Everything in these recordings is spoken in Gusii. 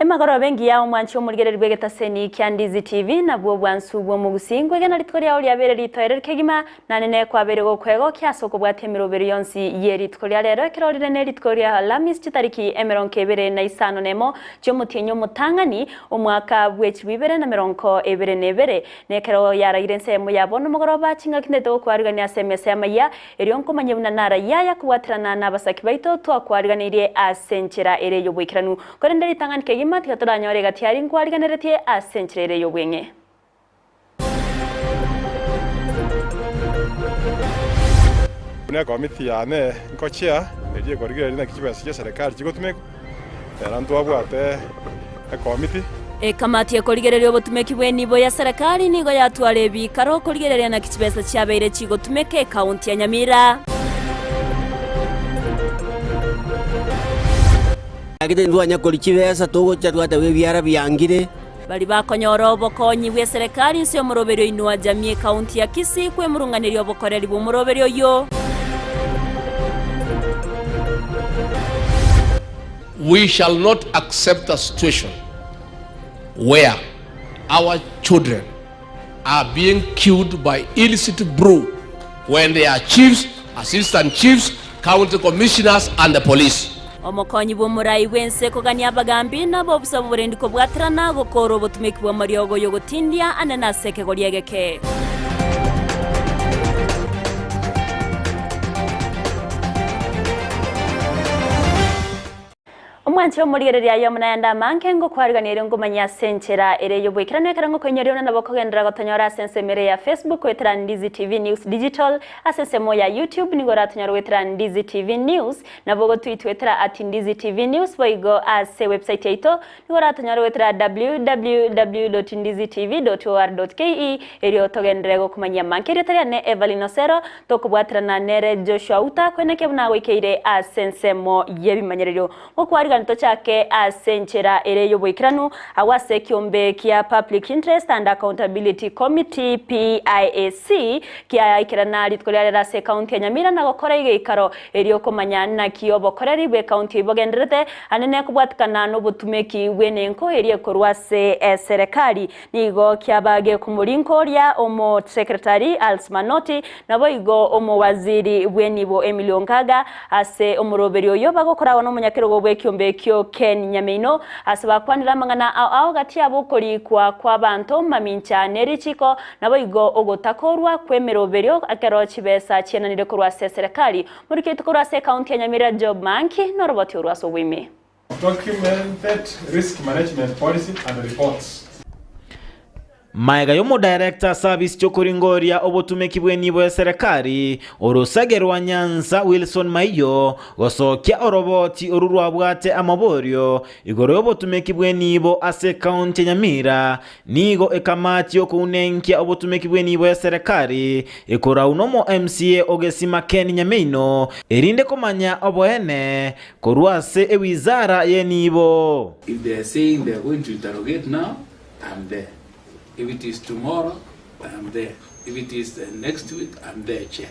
Emagoroba engiya omwanchi omorigereri bw'egetaseni kia Ndizi TV nabwo obwansu bw'omogusii nkwegena rituko riao riabeire ritoereru kegima nane nekwabeire gokwegokia ase okobwatia emeroberi yonsi ye rituko ria rero ekero rire ne rituko ria Alhamisi chitariki emerongo ebere na isano nemo chi'omotienyi omotang'ani omwaka bw'echibwibere na merongo ebere na ebere Nekero yaraire ensemo ya bono mogoroba, chingaki ndete gokwarigania ase emesa y'amayia, erio nkomanye buna narayia aya kobwaterana nabasaki baito twakwariganeirie ase enchera ere y'oboikeranu. Korende ritang'ani kegima tiga toranyore egati aria nkwariganeretie ase enchera ere y'obweng'e. Buna ekomiti yane nkochia, eria ekorigereria naki chibesa chia serikali chigotumekwa. Ero ntwabwate ekomiti. Ekamati ekorigereria obotumeki bw'enibo ya serikali nigo yatwara ebikaro korigereria naki chibesa chiabeire chigotumeka ekaunti ya Nyamira. Gaki tintwanya koria chibesa togocha twateba ebiara biangire. Baria bakonyora obokonyi bw'eserekari inse y'omoroberio Inua Jamii ekaunti ya Kisii kwemurunganeria obokoreri bw'omoroberio oyio. We shall not accept a situation where our children are being killed by illicit brew when they are chiefs, assistant chiefs, county commissioners and the police. Omokonyi bw'omorai bw'ense kogania abagambi nabo obusa bw'oborendi kobwaterana gokoora obotumeki bw'amariogo y'ogotindia anene ase ekegori egeke. Omwanche omorigereria aye omonayande amange ngokwariganirie erio ngomanye ase enchera ere y'oboikeranu ekero ngokoinyoria buna nabo okogenderera gotonyora ase ensemo ere ya Facebook goetera Ndizi TV News Digital, ase ensemo ya YouTube nigo oratonyore goetera Ndizi TV News, nabo ogotwitwetera at Ndizi TV News boigo ase website yaito nigo oratonyore goetera www.ndizitv.or.ke erio togenderere gokomanyia amange. Erieta riane Evelyn Osero, Tokobwaterana nere Joshua otakwenekia buna agoikeire ase ensemo y'ebimanyererio. Gokwarigani tochake ase enchera ere y'oboikeranu, agwo ase ekiombe kia Public Interest and Accountability Committee, PIAC, kiaikerana rituko ria rero ase ekaunti ya Nyamira na gokora egeikaro erio komanya naki obokoreri bw'ekaunti eyio bogendererete anene kobwatikana nobotumeki bw'enenko eria ekorwa ase eserekari. Nigo kiaba gekomorinkoria omosekretari Alice Manoti, naboigo omowaziri bw'enibo Emily Ongaga ase omoroberio oyio bagokoragwa nomonyakerogo bw'ekiombe ekio Ken Nyameino ase bakwanire amang'ana ao ao gati yabo okorikwa kw'abanto mamincha nerichiko naboigo ogotakorwa kw'emeroberio ekero chibesa chienanire korwa ase eserekari. Moriketwe korwa ase ekaunti ya Nyamira Job Manki noroboti orwo ase oboime. Documented risk management policy and reports. Maega y'omodirector service ch'okoringoria obotumeki bw'enibo ya serikali, orosage rwa Nyanza Wilson Maiyo, gosokia oroboti oru rwabwate amaborio igoro y'obotumeki bw'enibo ase ekaunti ya Nyamira, Nigo ekamati y'okounenkia obotumeki bw'enibo ya serekari ekorau nomo MCA o Gesima Ken Nyameino erinde komanya oboene korwa ase ewizara y'enibo. If they are saying they are going to interrogate now, I am there. If it is tomorrow, I am there. If it is the next week, I am there, Chair.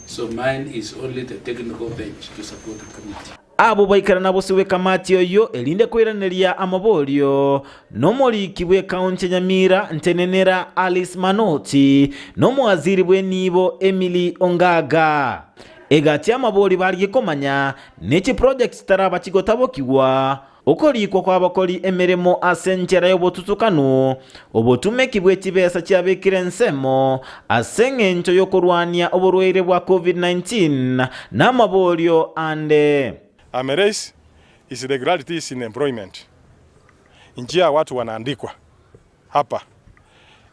So mine is only the technical bench to support the committee. Abwo baikerana bosio bw'ekamati oyio erinde koiraneria amaborio, nomoriki bw'ekaunti ya Nyamira ntenenera Alice Manoti, na omowaziri bw'enibo Emily Ongaga. Egati y'amabori barigie komanya nechiproject chitaraba chigotabokigwa, okorikwa kw'abakori emeremo ase enchera y'obotutukanu, obotumeki bwe chibesa chiabekire ensemo ase engencho y'okorwania oborwaire bwa Covid-19 na amaborio ande. Ameraise is irregularities in employment njia watu wanaandikwa hapa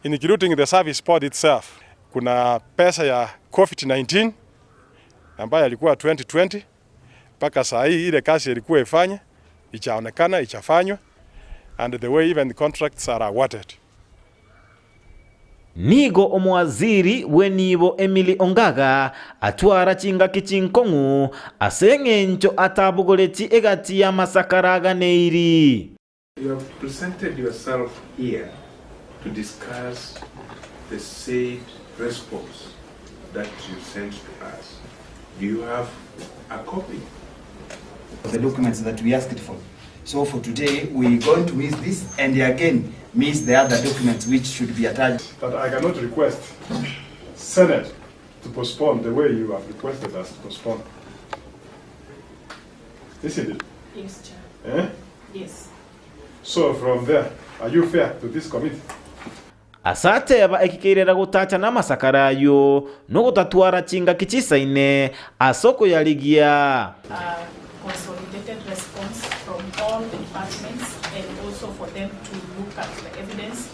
including the service board itself. Kuna pesa ya Covid-19 ambayo ilikuwa 2020 mpaka saa hii ile kazi ilikuwa ifanye ichaonekana ichafanywa and the way even contracts are awarded. Nigo omowaziri bw'enibo Emily Ongaga atwara chingaki chinkong'u ase eng'encho atabogoreti egati y'amasakara aganeiri. You have presented yourself here to discuss the said response that you sent to us. Do you have a copy? The documents that we asked for. So for today we going to miss this and again miss the other documents which should be attached. That I cannot request Senate to postpone the way you have requested us to postpone. Isn't it? Yes, Chair. Eh? Yes. So from there, are you fair to this committee? Ase ateba eki keirera gotacha namasakara ayio, nogotatwara chingaki chisaine ase okoyarigia. A consolidated response from all the departments and also for them to look at the evidence.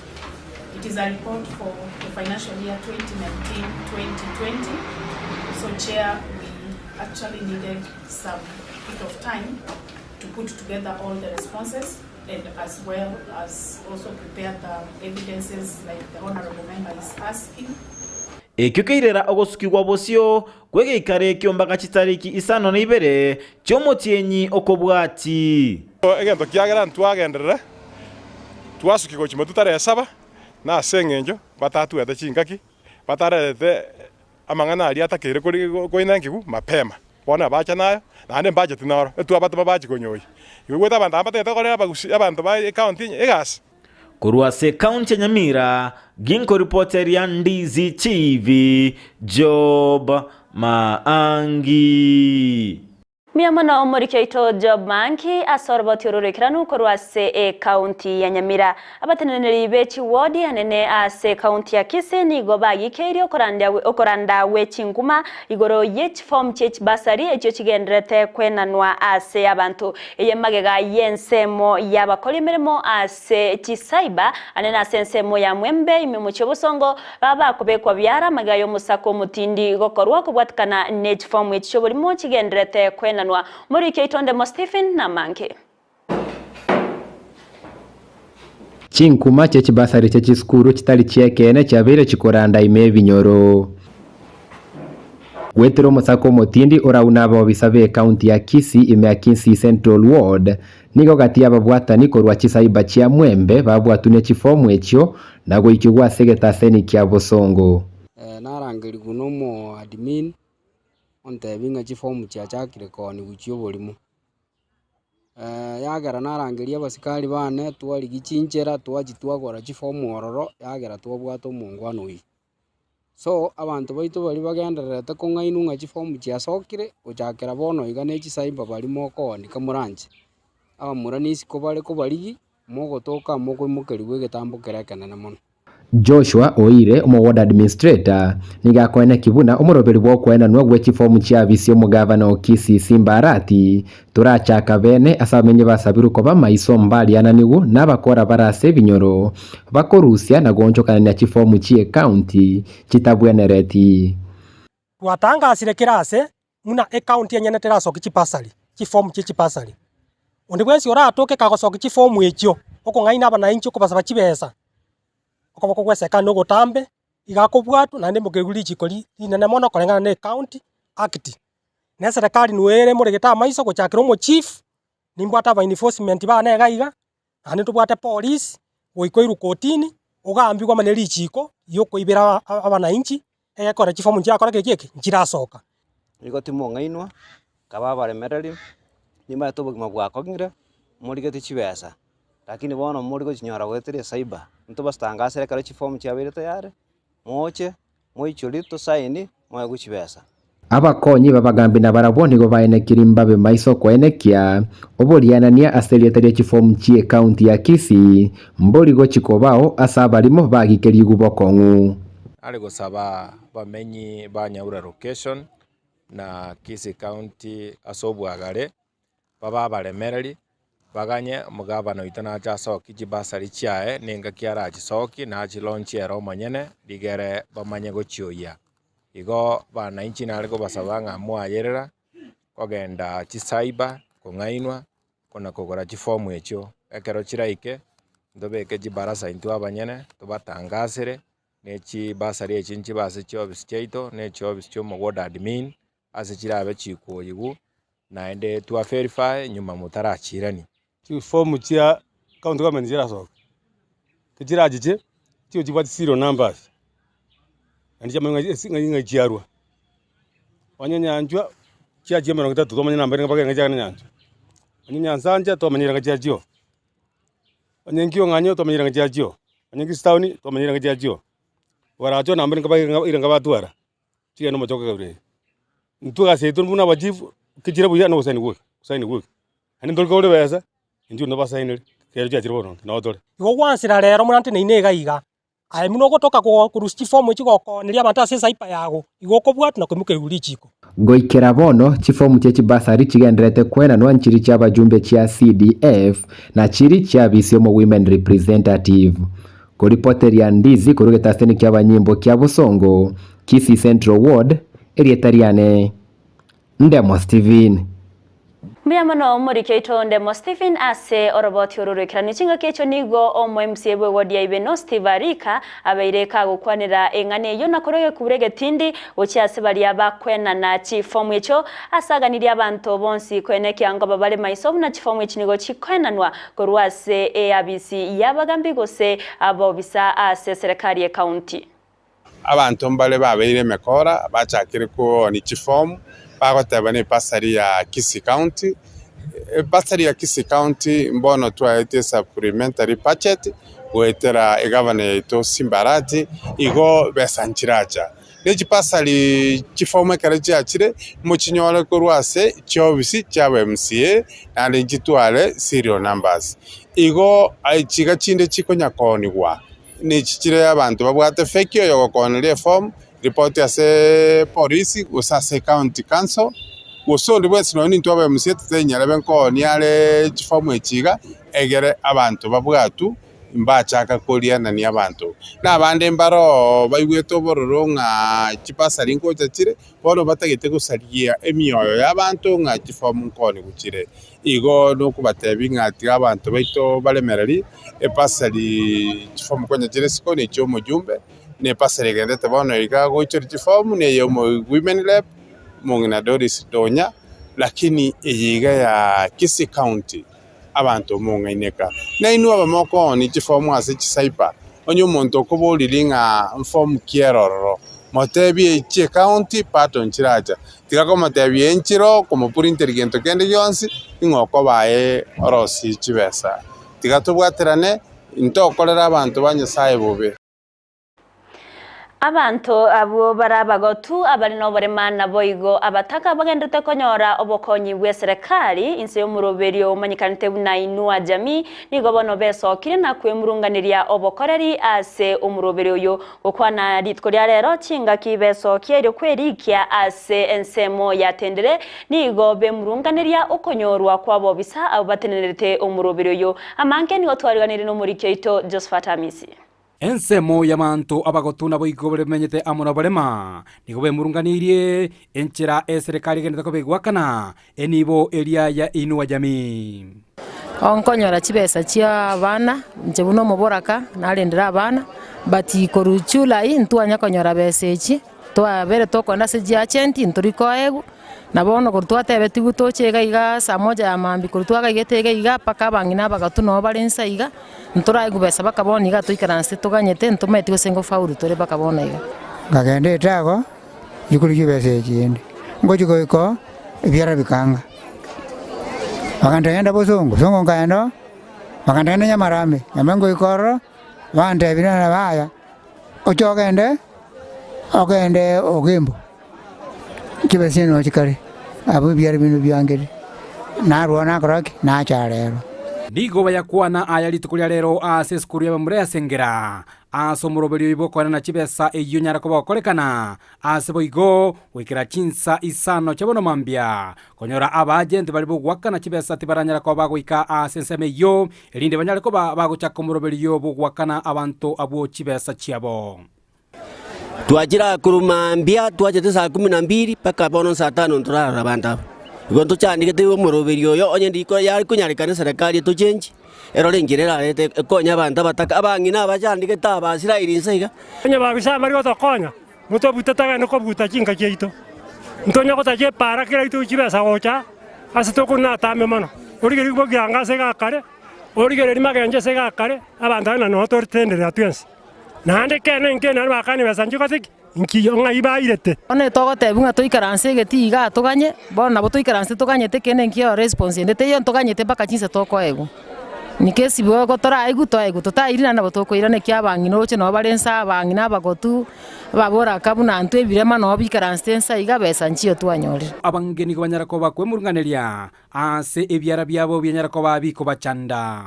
It is a report for the financial year 2019-2020. So Chair, we actually needed some bit of time to put together all the responses and as well as also prepare the evidences like the honorable member is asking. Ekio keirera ogosukigwa bosio kw'egeikaro ekio mpaka chitariki isano na ibere chi'omotienyi okobwati. Egento kiagera ntwagenderere twasukia gochia motwe tarehe saba, na ase engencho batatwete chingaki, batarete amang'ana aria atakeire koinenkiwa mapema. Bono abacha nayo, naende embacheti noro, etwabatoma bachie konyoyia. Igo goeta abanto aba mbatagete korera abagusi abanto ba ecounty eye egasi. Korwa ase ekaunti ya Nyamira, ginkoripoteria Ndizi TV, Job Maangi. Mbuya mono omoriki oito Job Maangi ase oroboti oro roikeranu korwa ase ekaunti ya Nyamira. Abateneneri be chiwodi anene ase ekaunti ya Kisii nigo bagikeirie okoranda gwe chinkuma igoro ye chifomu chie chibasari echio chigendererete kwenanwa ase abanto. Eye magega y'ensemo y'abakori emeremo ase chisaiba anene ase ensemo ya Mwembe ime omochie obosongo baba bakobekwa biara magega y'omosako omotindi gokorwa kobwatikana ne chifomu echi chi'oborimo chigendererete kwenanwa. Moriki oito Ndemo Stephen namange. Chinkuma chie chibasari chie chisukuru chitari chi'ekeene chiabeire chikoranda ime ebinyoro. Goetera omosako omotindi oraune abaobisa b'ecounty ya Kisii ime ya Kisii Central Ward, nigo gati y'ababwatani korwa chisaiba chia Mwembe babwatwe ne chifomu echio na goikigwa ase egetaseni kia Bosongo. Narangerigwe na omoadmin, ontebia ng'a chifomu chiachakire kooniwa chi'oborimo. Yagera narangeria abasikari bane, twarigia chinchera, twachia twagora chifomu ororo, yagera twabwata omongwana oyio. So, abanto baito baria bagendererete kong'ainwa ng'a chifomu chiasokire, gochakera bono iga ne chicyber baria mokoonika moranche, abamura nisiko bare kobarigia, mogotoka mokoimokerigwa egetambo kere ekenene mono. Joshua oire omo-ward administrator, nigo akoeneki buna omoroberi bw'okoenanwa gwe chifomu chi'abisi omogavana o Kisii Simba Arati, torachaka bene ase abamenyi basabirwe koba maiso mbariananigwe nabakora bare ase ebinyoro bakorusia na goonchokanania chifomu chi'ecounty chitabwenereti. Twatangasire kera ase buna ecounty enyene terasoki chibasari, chifomu chie chibasari. Onde bwensi oratoke kagosokia chifomu echio, okong'aina abanainchi okobasaba chibesa, okoboko gw'eserekari nogotambe, iga akobwatwa naende mokerigwe richiko ri rinene mono koreng'ana na ecounty act. Na eserekari nigo ere emoregete amaiso gochakera omochief, nimbwate aba enforcement bane iga iga, naende ntobwate police, goika oirwe kotini, ogambigwe amo ne richiko riokoibera abanainchi, egekora chifomu nchirakora keki eke, nchirasoka. Nigo timong'ainwa, kaba abaremereri, nimanyete obogima bwakong'ire, morigete chibesa, lakini bono mori gochinyora goetera ecyber, ntobastangasere ekero chiform chiabeire tayari, moche, moichorie, tosaini, moegwe chibesa. Abakonyi b'abagambi nabarabwo nigo baenekirie mbabe maiso koenekia oborianania ase erieta rie chifomu chi'ecounty ya Kisii mbori gochi kobao ase abarimo bagikeriigwe bokong'u. Are gosaba abamenyi ba Nyaura Location na Kisii County ase obwagare babe abaremereri, baganye omogabana oito nache asokie chibasari chiaye, na engaki arachisokie nachilaunchie ere omonyene, rigere bamanye gochioyia. Igo bananchi nare kobasaba ng'a mwayerera, kogenda chicyber, kong'ainwa, kona kogora chifomu echio. Ekero chiraike, ntobeke chibarasa intwe abanyene, tobatangasere, ne chibasari echi nchibe ase chiofisi chiaito, na echiofisi chia omoward admin, ase chirabe chikoyigwa, naende twa verify nyuma motarachirania. Chifomu chia county government chirasoka, tichirachiche, chibe chibwate serial numbers, naende chiamanya ng'a esi ng'ai ng'ai chiarwa. Onye nyanchwa, chiachia emerongo etato twamanya namba ere mpaka eng'ai chiagenda nyanchwa. Onye Nyansancha twamanyire ng'a chiachio, onye Nkiong'anyo twamanyire ng'a chiachio, onye Kisii town twamanyire ng'a chiachio, baracho namba nka ire nka batwara, chigende omochoko ekabira eye. Intwe egasi yaito buna abachifu, kechire buya na ogosaini gwoka, gosaini gwoka. Naende ntori kore besa, intwe ntobasaineri, ekero chiachire bono noo tore. Igo gwansera rero muna nteneine iga iga, Aye buna ogotoka korusia chifomu echi gokooneria abanto ase esaipa yago, igo okobwatwa na koimokerigwa richiiko. Goikera bono, chifomu chie chibasari chigendererete kwenanwa nchiri chi'abajumbe chia CDF na chiri chi'abisi omo Women Representative. Koripoteria Ndizi korwa egetaseni ki'abanyimbo kia Bosongo, Kisii Central Ward, erieta riane Ndemo Stephen. Mbuya mono omoriki oito Ndemo Stephen ase oroboti oro rw'ekeranu. Chingaki echio nigo omo MCA bw'ewodi ya Ibeno Steve Arika abeire kagokwanera eng'ana eyio na korwa egekubura egetindi gochia ase baria bakwenana chifomu echio ase aganirie abanto bonsi koenekia ngoba bare maiso buna chifomu echi nigo chikoenanwa korwa ase eabisi y'abagambi gose abobisa ase eserekari y'ekaunti. Abanto mbare babeire emekora bachakire koonia chifomu, bagoteba nebasari ya Kisii County. Ebasari ya Kisii County mbono twaetie esupplementary budget goetera egavana yaito Simba Arati, igo besa nchiracha. Ne chibasari chifomu ekero chiachire, mochinyore korwa ase chiofisi chia MCA naende nchitware serial numbers. Igo chiga chinde chikonya koonigwa. Nechichire abanto babwate feki oyogokoneria eform, ripoti ase polisi gose ase county council, gose onde bwensi nonye nintwe aba MCA totainyarebe nkoonia are chiform echi iga, egere abanto babwatwe mbachaka korianania abanto. Na abande mbare oo baigwete obororo ng'a chibasari ngocha chire, bono batagete gosaria emioyo y'abanto ng'a chiform nkoonigwa chire. Igo nokobatebia ng'a tiga abanto baito baremereri ebasari chifomu konya chire isiko ne chi'omojumbe, na ebasari egenderete bono iga goichoria chifomu na ey'omo women rep, omong'ina Doris Donya, lakini eye iga ya Kisii County abanto mong'aineka. Nainwe abamokooni chifomu ase chicyber, onye omonto okoboriri ng'a nfomu ki ere ororo, motebie chi'ecounty bado nchiracha. Tiga komotebia enchera okomopurinteria gento kende gionsi, ing'o okoba aye orosie chibesa. Tiga tobwaterane, intokorera abanto ba Nyasae bobe. Abanto abwo bare abagotu, abare noborema, naboigo abataka bagenderete konyora obokonyi bw'eserekari inse y'omoroberio omanyekanete buna Inua Jamii, nigo bono besokire na kwemurunganeria obokoreri ase omoroberio oyo Gokwana rituko ria rero chingaki besokia erio kwerikia ase ensemo ya tendere, nigo bemurunganeria okonyorwa kw'abobisa abwo batenenerete omoroberi oyo. Amange nigo twariganirie nomoriki oito Josephat Amisi. Ensemo y'abanto abagotu naboigo baria bamenyete amo noborema, nigo bemurunganeirie enchera eserekari egenderete koba egoakana Enibo eria ya Inua Jamii. Nkonyora chibesa chia abana, inche buna omoboraka narendire abana, but korwa July ntwanya konyora besa echi, twabere tokogenda ase chiagent ntori koegwa, na bono korwa twatebetigwe toche iga iga saa moja ya mambia korwa twagaigete iga iga mpaka abang'ina abagatu nabo bare nsa iga, ntoraegwa besa mpaka bono iga toikaransete toganyete ntomaeti gose ngofaulu tore mpaka bono iga. Nkagenda etago. Rikori chibesa echi ende, ngochia goika oo, ebiara bikaanga. Bagantebia genda bosongo, bosongo nkaenda oo, bagantebia genda nyamarambe, nyamarambe ngoika ororo, bantebia nere yaya, oche ogende, ogende ogembo, chibesa echio nigo chikare, abwo ebiara binde biangire, narwo nakora ki? Nacha rero. Nigo bayakwana aya rituko ria rero ase esukuru y'abamura ya Sengera, Ase omoroberio oyo bw'okoenana chibesa eyio onyare koba okorekana ase boigo goikera chinsa isano chia bono mambia, konyora abaagenti baria b'ogoakana chibesa tibaranyara koba bagoika ase ensemo eyio, erinde banyare koba bagochaka omoroberio bw'ogoakana abanto abwo chibesa chiabo. Twachire aa korwa mambia, twachete saa kumi na mbili mpaka bono saa tano ntorarora abanto aba. Igo ntochandegete omoroberio oyo onye ndiko yare konyarekana eserekari etochengi. Erore enchera erarete ekonye abanto abataka, abang'ina abachandegete aba Israeli inse iga. Onye babisa mbari gotokonya, motobute togende kobuta chinka chiaito. Ntonya gotacha epaara kera rituko chibesa gocha ase tokonywa natame mono. Origererie bogirango ase gakare, origererie magencho ase gakare, abanto abwo noo totenderera twensi. Naende ekeene nkene naende bagakana ebesa nchigose ki? Nkiyo ng'ai bairete. Bono togotebiwa ng'a toikaranse egetii igaa toganye, bono nabo toikaranse toganyete kende nkio response ende teiyo ntoganyete mpaka chinsa tokoegwa. Nika esibo igo toraigwe toegwe, totairi naende nabo tokoirana ekia abang'ina oroche nabo bare nsa abang'ina abagotu, ababoraka buna intwe ebirema nabo bikaransete nsa iga besa nchiyo twanyorire. Abange nigo banyara koba kwemurunganeria ase ebiara biabo bianyara koba bikobachanda.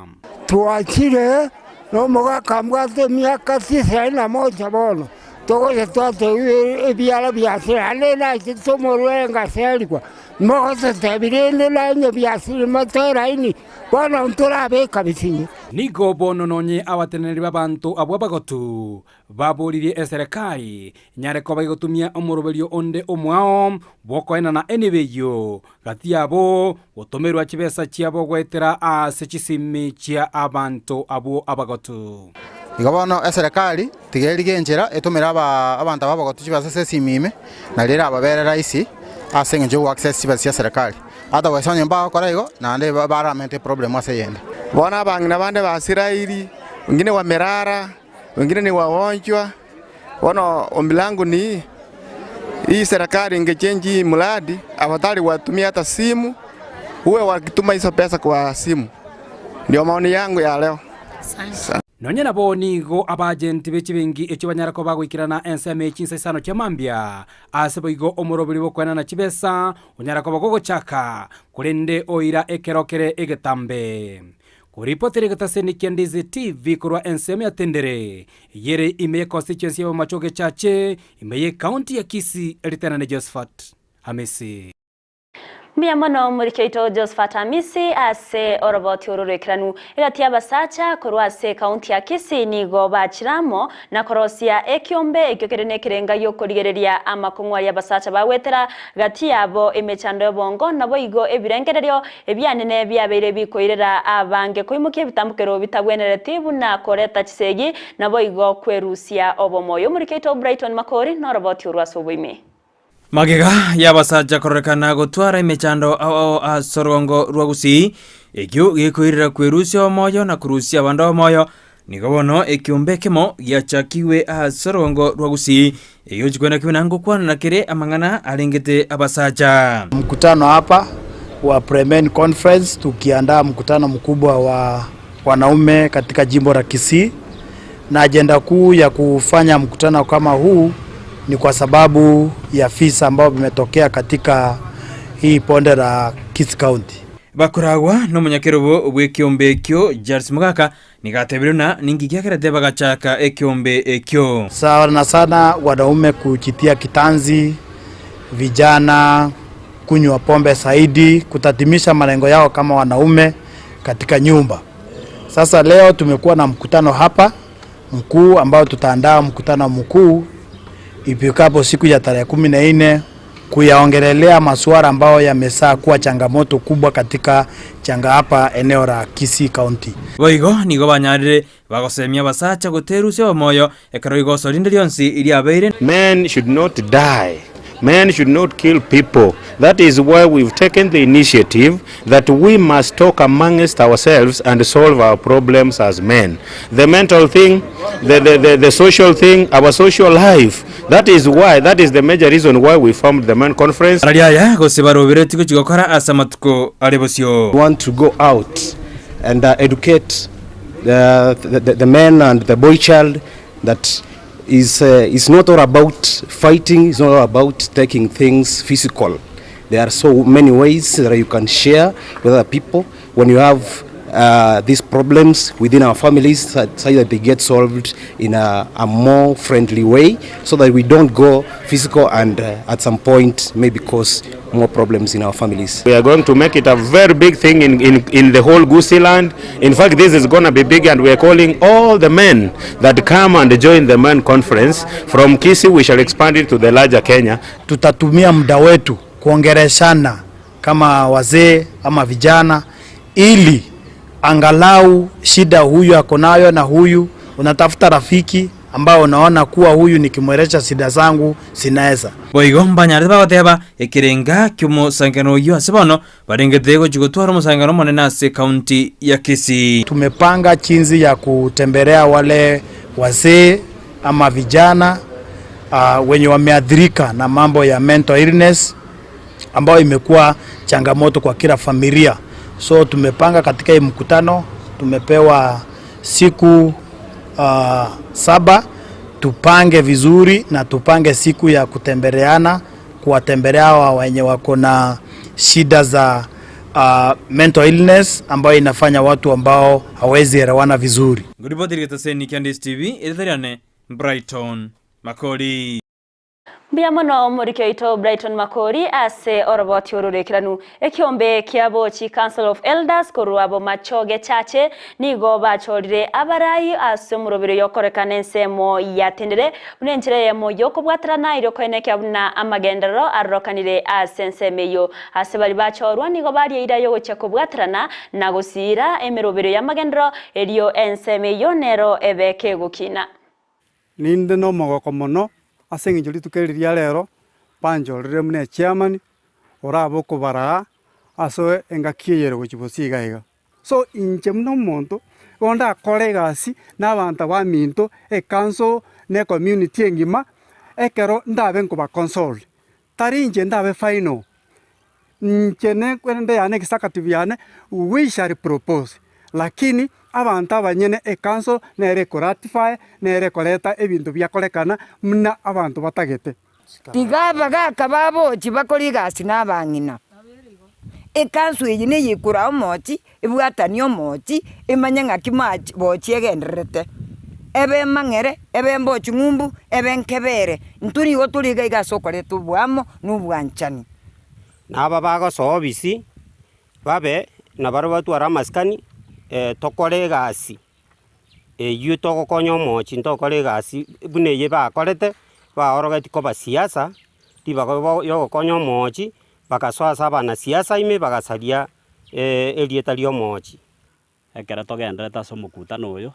Twachire nomogaka mbwate emiaka tisaini na moja bono, togocha twatebiwa ebiara biasire, naende nachete omorwere ngaserigwa, mogototebi rende naende biasire motoe laini, bono ntorabeka bisinyo. Nigo bono nonye abateneneri b'abanto abwo abagotu Baboririe eserekari enyare koba egotumia omoroberio onde omwao bw'okoenana enibo eyio gati yabo gotomerwa chibesa chiabo goetera ase chisimi chia abanto abwo abagotu. Igo bono eserekari tiga erige enchera etomere abanto aba abagotu chibesa ase esimi ime, nario erababere rahisi ase eng'encho ya goaccess chibesa chia eserekari. Otherwise onye mbagokora igo, naende baramente eproblem ase eyende. Bono abang'ina bande basirairi, wengine wamerara. Wengine ni wagonjwa, bono ombi langu ni hii, hii serikali ingechange hii mradi, afadhali watumie hata simu, uwe wakituma hizo pesa kwa simu. Ndio maoni yangu ya leo. Nonya nabo nigo abajenti be chibenki echio banyare koba goikerana ensemo ye chinsa isano chia mambia, ase boigo omoroberi bw'okoenana chibesa onyare koba gogochaka, korende oira ekero kere egetambe. Koripotera egetaseni kia Ndizi TV korwa ensemo ya Tendere, eyere ime ye constituency ya Bomachoge Chache, ime ye county ya Kisii, eritenane Josephat Hamisi. Mbuya mono omoriki oito Josephat Hamisi ase oroboti oro rw'ekeranu. Egati y'abasacha korwa ase ekaunti ya Kisii nigo bachire amo na korosia ekiombe ekio kere nekerenga gi'okorigereria amakong'u aria abasacha bagwetera gati yabo emechando y'obongo naboigo ebirengererio Ebianene biabeire bikoirera abange koimokia ebitambokero bitabwenereti buna koreta chisegi, naboigo kwerusia obomoyo. Omoriki oito Brighton Makori noroboti orwo ase oboime. Magega y'abasacha kororekana gotwara emechando ao ao ase orogongo rwa Gusii, ekio gekoirera kwerusia omoyo na korusia abande omoyo, Nigo bono ekiombe ekemo giachakigwe ase orogongo rwa Gusii, egeochi kwenda kibe na ngokwanana kere amang'ana arengete abasacha. Mkutano hapa wa Pre-Men Conference tukiandaa mkutano mkubwa wa wanaume katika jimbo la Kisii, na ajenda kuu ya kufanya mkutano kama huu ni kwa sababu ya visa ambavyo vimetokea katika hii ponde la Kisii County. Bakoragwa nomonyakerobo bw'ekiombe ekio Charles Mogaka Nigo atebirie buna ninki giagerete bagachaka ekeombe ekio. Sana sana wanaume kujitia kitanzi, vijana kunywa pombe zaidi, kutatimisha malengo yao kama wanaume katika nyumba. Sasa leo tumekuwa na mkutano hapa mkuu ambao tutaandaa mkutano mkuu ifikapo siku ya tarehe 14 kuyaongelelea masuala ambayo yamesaa kuwa changamoto kubwa katika changa hapa eneo la Kisii County. Boigo nigo banyarire bagosemia abasacha goterusia omoyo ekero igoso rinde rionsi riabeire. Men should not die, men should not kill people, that is why we've taken the initiative that we must talk amongst ourselves and solve our problems as men. The mental thing, the, the, the, the social thing, our social life. That is why, that is the major reason why we formed the men conference. Arari aya gose baroberetie gochia gokora ase amatuko are bosio. We want to go out and uh, educate the, the, the men and the boy child that is, uh, is not all about fighting, it's not all about taking things physical. There are so many ways that you can share with other people when you have uh, these problems within our families such that they get solved in a, a more friendly way so that we don't go physical and uh, at some point maybe cause more problems in our families. We are going to make it a very big thing in, in, in the whole Gusii land. In fact, this is going to be big and we are calling all the men that come and join the men conference. From Kisii, we shall expand it to the larger Kenya. Tutatumia muda wetu kuongeleshana kama wazee ama vijana, ili angalau shida huyu ako nayo na huyu, unatafuta rafiki ambao unaona kuwa huyu nikimwelesha shida zangu sinaweza. Boigo mbanyarete bagoteba ekerenga ki'omosangerano oyio ase bono barengete gochia gotwara omosangerano omonene ase ekaunti ya Kisii. Tumepanga chinzi ya kutembelea wale wazee. ama vijana wenye wameathirika na mambo ya mental illness ambayo imekuwa changamoto kwa kila familia. So tumepanga katika hii mkutano, tumepewa siku 7 tupange vizuri na tupange siku ya kutembeleana, kuwatembelea hawa wenye wako na shida za mental illness ambayo inafanya watu ambao hawezi elewana vizuri. Ngoripoti rigetaseni kia Ndisi TV, eritariane Brighton Makori. Mbuya mono omoriki oito Brighton Makori ase oroboti ororekeranu. Ekiombe kia Bochi Council of Elders korwa Bomachoge Chache nigo bachorire abarai ase omoroberi oyokorekana ensemo yatendere buna enchera eyemo yokobwaterana erio koenekia buna amagenderero arokanire ase ensemo eyio. Ase baria bachorwa nigo baria eira yogochia kobwaterana na gosiira emeroberio y'amagenderero erio ensemo eyio nero ebe kegokina. Ninde nomogoko mono ase eng'encho rituko eri ria rero banchorire buna echairman, orabe okobaraa ase engaki eye ere gochia bosio iga iga. So inche buna omonto, igo ndakore egasi na abanto abaminto, ecouncil, na ecommunity engima, ekero ndabe nkoba consult, tari inche ndabe final, inche ne ekwende yane executive yane, we shall propose, lakini abanto abanyene ecouncil nere ekoratify, nere ekoreta ebinto biakorekana buna abanto batagete. Tiga abagaaka babochie bakore egasi na abang'ina. Ekansu eye neyekora omochi, ebwatanie omochi, emanye ng'aki machi bochi egendererete. Ebe emang'ere, ebe mbochi ng'umbu, ebe nkebere, intwe nigo tore iga iga ase okoreta oboamo na obwanchani. Na aba bagosoa obisi, babe nabarabwo batware amasikani, tokore egasi eywo togokonya omochi ntokore egasi buna eye bakorete, baorogeti koba siasa, ribaga bo yogokonya omochi, bagasoa ase abanasiasa ime bagasaria erieta ria omochi. Ekero togenderete ase omokutano oyo,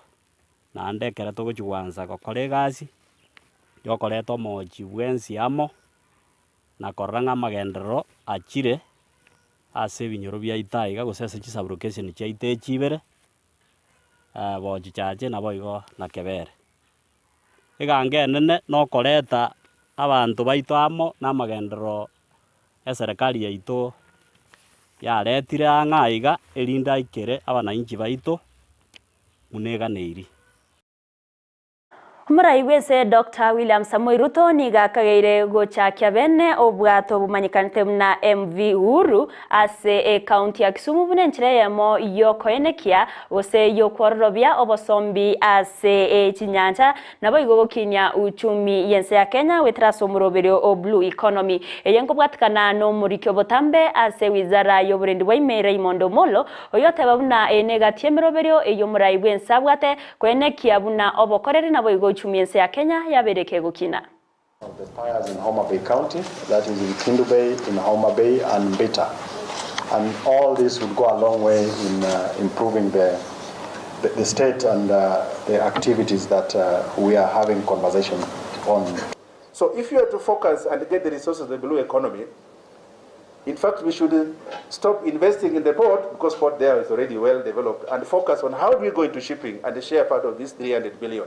naende ekero togochia goansa gokora egasi, ya okoreta omochi bwensi amo, na korora ng'a amagenderero achire ase ebinyoro biaito aiga gose ase chisublocation chiaito echi ibere, bochichache naboigo na kebere. Egango enene nokoreta abanto baito amo na amagenderero eserekari yaito yaretire ang'e aiga erinde aikere abanainchi baito buna eganeiri. Omorai bw'ense Doctor William Samoei Ruto nigo akageire gochakia bene obwato bomanyekanete buna MV Uhuru ase ecounty ya Kisumu buna enchera eyemo yokoenekia gose yokwororobia obosombi ase chinyancha naboigo gokinia uchumi y'ense ya Kenya goetera ase omoroberio o Blue Economy. Eye nkobwatikana nomoriki obotambe ase wizara y'oborendi bwa ime Raymond Omollo oyoteba buna eye negati y'emeroberio eyio omorai bw'ense abwate Koenekia buna obokoreri naboigo uchumi ense ya Kenya yabeire kegokina. Of the fires in Homa Bay County, that is in Kindu Bay, in Homa Bay and Mbita. And all this would go a long way in improving the, the, the state and the activities that we are having conversation on. So if you are to focus and get the resources of the blue economy, in fact, we should stop investing in the port because port there is already well developed and focus on how do we go into shipping and share part of this 300 billion.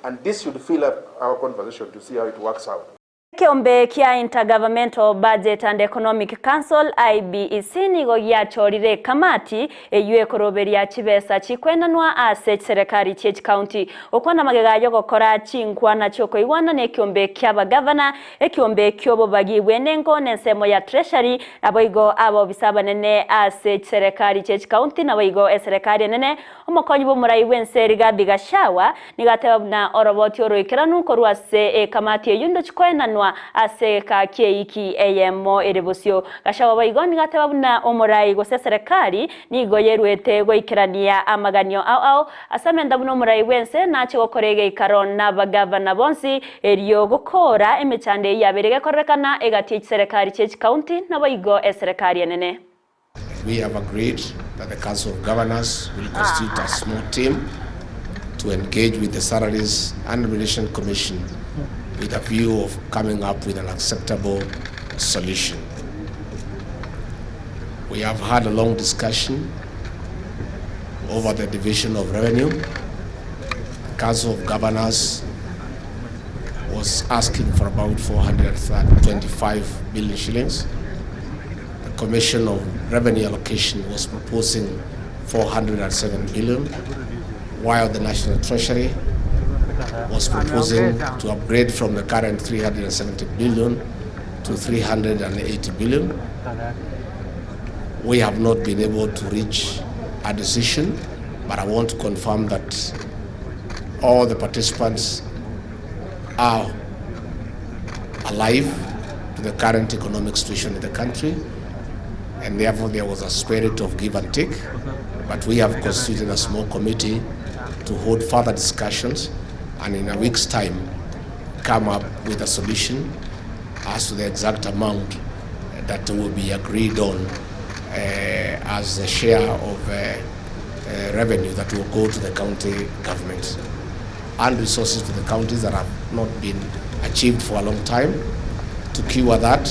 And this should fill up our conversation to see how it works out. Ekeombe kia Intergovernmental Budget and Economic Council, IBEC, nigo giachorire ekamati eyio ekoroberia chibesa chikwenanwa ase chiserekari chie chikaunti. Okwana magega yogokora chinkwana chiokoigwana na ekeombe kiabagavana, ekeombe kiobobagi bwenengo na ensemo ya Treasury, naboigo abobisa abanene ase chiserekari chie chikaunti naboigo eserekari enene. Omokonyi bw'omorai bw'ense Rigathi Gachagua nigo ateba buna oroboti oroikeranu korwa ase ekamati eyio ndochikoenanwa ase egeka ki'eiki eyemo ere bosio. Gachagua boigo nigo ateba buna omorai gose eserekari nigo yeruete goikerania amaganio ao ao ase amenta buna omorai bw'ense nache gokora egeikaro nabagavana bonsi erio gokoora emechando eyio yabeire gekorerekana egati ye chiserekari chie chikaunti naboigo eserekari enene. We have agreed that the Council of Governors will constitute a small team to engage with the Salaries and Remuneration Commission with a view of coming up with an acceptable solution. We have had a long discussion over the division of revenue. The Council of Governors was asking for about 425 billion shillings. The Commission of Revenue Allocation was proposing 407 billion, while the National Treasury was proposing to upgrade from the current 370 billion to 380 billion. We have not been able to reach a decision, but I want to confirm that all the participants are alive to the current economic situation in the country, and therefore there was a spirit of give and take. But we have constituted a small committee to hold further discussions and in a week's time come up with a solution as to the exact amount that will be agreed on as the share of revenue that will go to the county governments and resources to the counties that have not been achieved for a long time. To cure that,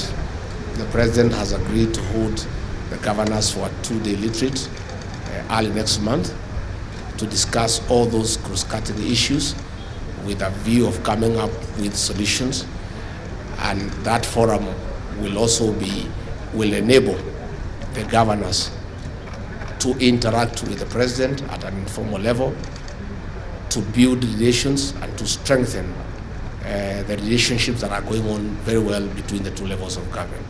the president has agreed to hold the governors for a two-day retreat early next month to discuss all those cross-cutting issues with a view of coming up with solutions. And that forum will also be, will enable the governors to interact with the president at an informal level, to build relations and to strengthen the relationships that are going on very well between the two levels of government.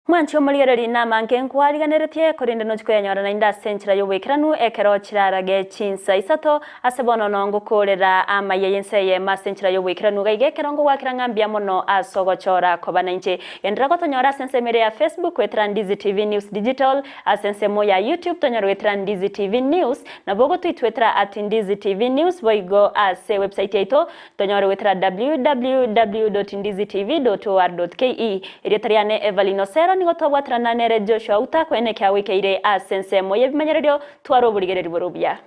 Mwanche omorigereria namange nkwariganeretie korende nochi koyanyora naende ase enchera ya oboikeranu ekero chirarage chinsa isato ase bono nongokorera amaiya y'ense eyemo ase enchera ya oboikeranu iga iga ekero ngogwakera ng'a mbuya mono ase ogochora koba nainche. Genderera gotonyora ase ensemo ere ya Facebook goetera Ndizi TV News Digital, ase ensemo ya YouTube tonyore goetera Ndizi TV News, nabo ogotoitwetera at Ndizi TV News boigo ase ewebsite yaito Tonyore goetera www.ndizitv.or.ke. Erieta riane Evelyn Osero nigo twabwaterana nere Joshua Uta koenekia goikeire ase ensemo y'ebimanyererio tware oborigereri bore obuya.